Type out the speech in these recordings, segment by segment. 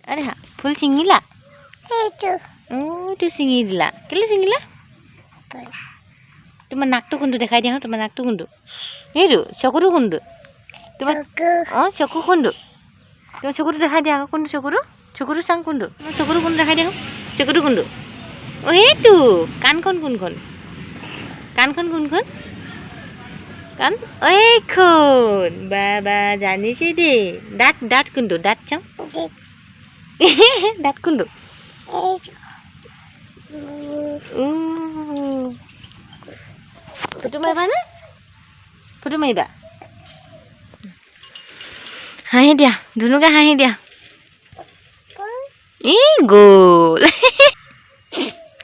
আৰে হা, ফুল ছিঙিলা? এইটো ছিঙি দিলা, কেলৈ ছিঙিলা? তোমাৰ নাকটো কোনটো দেখাই দিয়া, তোমাৰ নাকটো কোনটো? সেইটো চকুটো কোনটো তোমাৰ? অঁ, চকু কোনটো তোমাৰ? চকুটো দেখাই দিয়া আকৌ, কোনটো চকুটো? চকুটো চাং কোনটো? তোমাৰ চকুটো কোনটো দেখাই দিয়া, চকুটো কোনটো? অঁ, সেইটো। কাণখন কোনখন? কাণখন কোনখন? কাণ এইখন। বা বা, জানিছে দেই। দাঁত, দাঁত কোনটো? দাঁত চাওঁ, দাঁত কোনটো? ফটো মাৰিবানে? ফটো মাৰিবা? হাঁহি দিয়া, ধুনুকে হাঁহি দিয়া। এই গ'ল।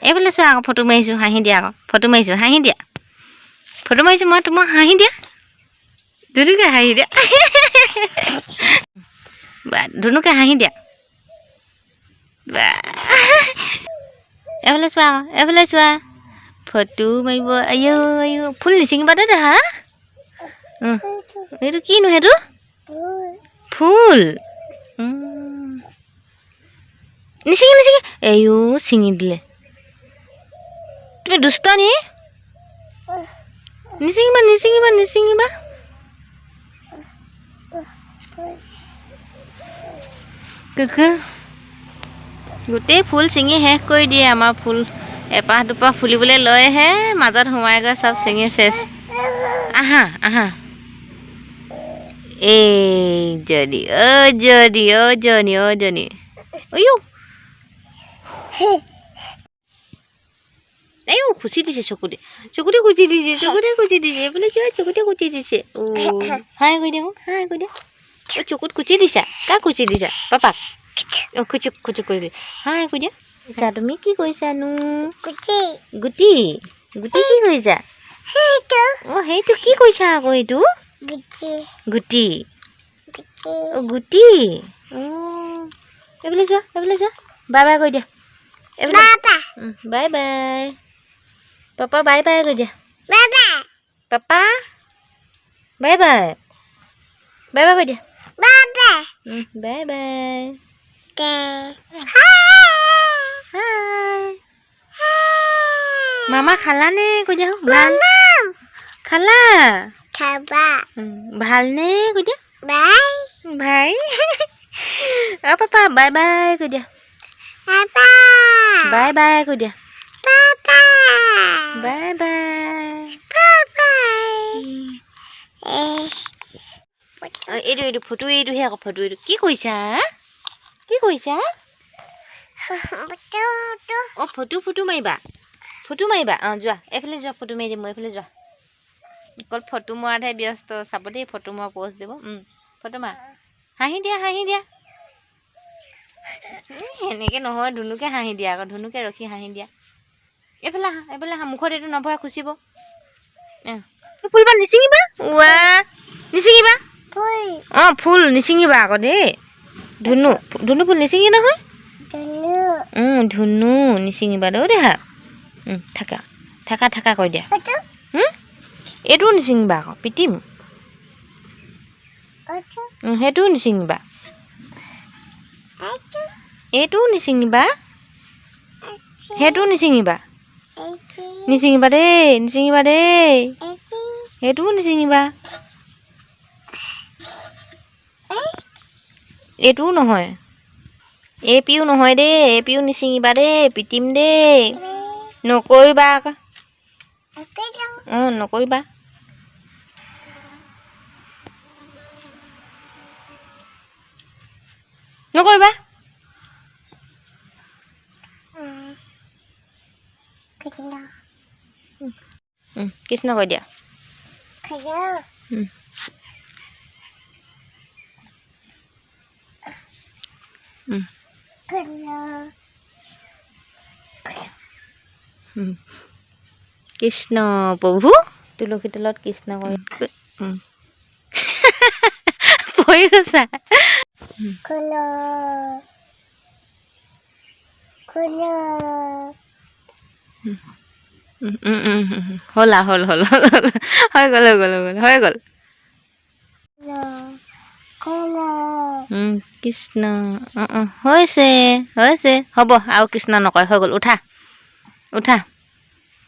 এইফালে চোৱা আকৌ, ফটো মাৰিছোঁ, হাঁহি দিয়া আকৌ। ফটো মাৰিছোঁ, হাঁহি দিয়া। ফটো মাৰিছোঁ মই তোমাক, হাঁহি দিয়া। ধুনুকে হাঁহি দিয়া। বা, ধুনুকে হাঁহি দিয়া। বা, এইফালে চোৱা আকৌ, এইফালে চোৱা। ফটো মাৰিব। আইঅ আইঅ, ফুল নিছিঙিবা দেই দেহা। এইটো কিনো? সেইটো ফুল। নিছিঙি, নিছিঙি। এইও ছিঙি দিলে। তুমি দুষ্ট নি? নিছিঙিবা, নিছিঙিবা, নিছিঙিবা। কুকু, গোটেই ফুল ছিঙি শেষ কৰি দিয়ে। আমাৰ ফুল এপাহ দুপাহ ফুলিবলৈ লয়হে, মাজত সোমাই গৈ চব ছিঙি চেচ। আহা আহা। এইজনী, অ' জনী, অ' জনী, অ' জনী। অয়ো আয়ো, খুচি দিছে চকুতে, চকুতে খুচি দিছে, চকুতে খুচি দিছে। এইফালে চোৱা, চকুতে খুচি দিছে। অ' হাই কৈ দিয়া, হাই কৈ দিয়া। অ' চকুত খুচি দিছা? কাক খুচি দিছা? পাপাক? অ' খুচুক খুচুক কৰি দিয়া, হাই কৈ দিয়া। কৰিছা তুমি কি কৰিছানো? গুটি, গুটি কি কৰিছা? অ' সেইটো কি কৰিছা আকৌ? এইটো গুটি। অ' গুটি। অ' এইফালে যোৱা, এইফালে যোৱা। বাই বাই কৈ দিয়া এইফালে। Bye bye papa, bye bye কৈ দিয়া। Papa bye bye, bye bye কৈ দিয়া। Bye bye. হাই মামা, খালানে কৈ দিয়া। ভাল খালা? ভালনে কৈ দিয়া। ভাই, অ' পাপা বাই বাই কৈ দিয়া। বাই বাই কৈ দিয়া। Bye bye. এইটো, এইটো ফটো, এইটোহে আকৌ ফটো। এইটো কি কৰিছা? কি কৰিছা? অঁ, ফটো, ফটো মাৰিবা? ফটো মাৰিবা? অঁ, যোৱা, এইফালে যোৱা, ফটো মাৰি দিম মই। এইফালে যোৱা। অকল ফটো মৰাতহে ব্যস্ত। চাব দেই, ফটো মৰা প'ষ্ট দিব। ফটো মাৰা, হাঁহি দিয়া, হাঁহি দিয়া। সেনেকৈ নহয়, ধুনুকে হাঁহি দিয়া আকৌ, ধুনুকে ৰখি হাঁহি দিয়া। এইফালে আহা, এইফালে আহা। মুখত এইটো নভৰাই, খুচিব। ফুলপাত নিছিঙিবা। ৱা, নিছিঙিবা। অঁ, ফুল নিছিঙিবা আকৌ দেই ধুনু। ধুনু, ফুল নিছিঙি নহয়। ধুনু, নিছিঙিবা দেই দেহা। থাকা, থাকা, থাকা কৈ দিয়া। এইটোও নিছিঙিবা আকৌ, পিটিম। সেইটোও নিছিঙিবা, এইটোও নিছিঙিবা, সেইটোও নিছিঙিবা। নিছিঙিবা দেই, নিছিঙিবা দেই। সেইটোও নিছিঙিবা। এইটোও নহয়, এই পিও নহয় দেই। এই পিও নিছিঙিবা দেই, পিটিম দেই। নকৰিবা আকৌ। অঁ, নকৰিবা। নকৰিবা। কৃষ্ণ কৈ দিয়া। কৃষ্ণ প্ৰভু, তুলসী তলত কৃষ্ণ কৰি পৰি গৈছা। হ'ল, হ'ল, হ'ল, হ'ল, হ'ল, হৈ গ'ল, হৈ গ'ল, হৈ গ'ল, হৈ গ'ল। কৃষ্ণ। অঁ অঁ হৈছে, হৈছে, হ'ব আৰু। কৃষ্ণ নকয়, হৈ গ'ল। উঠা, উঠা।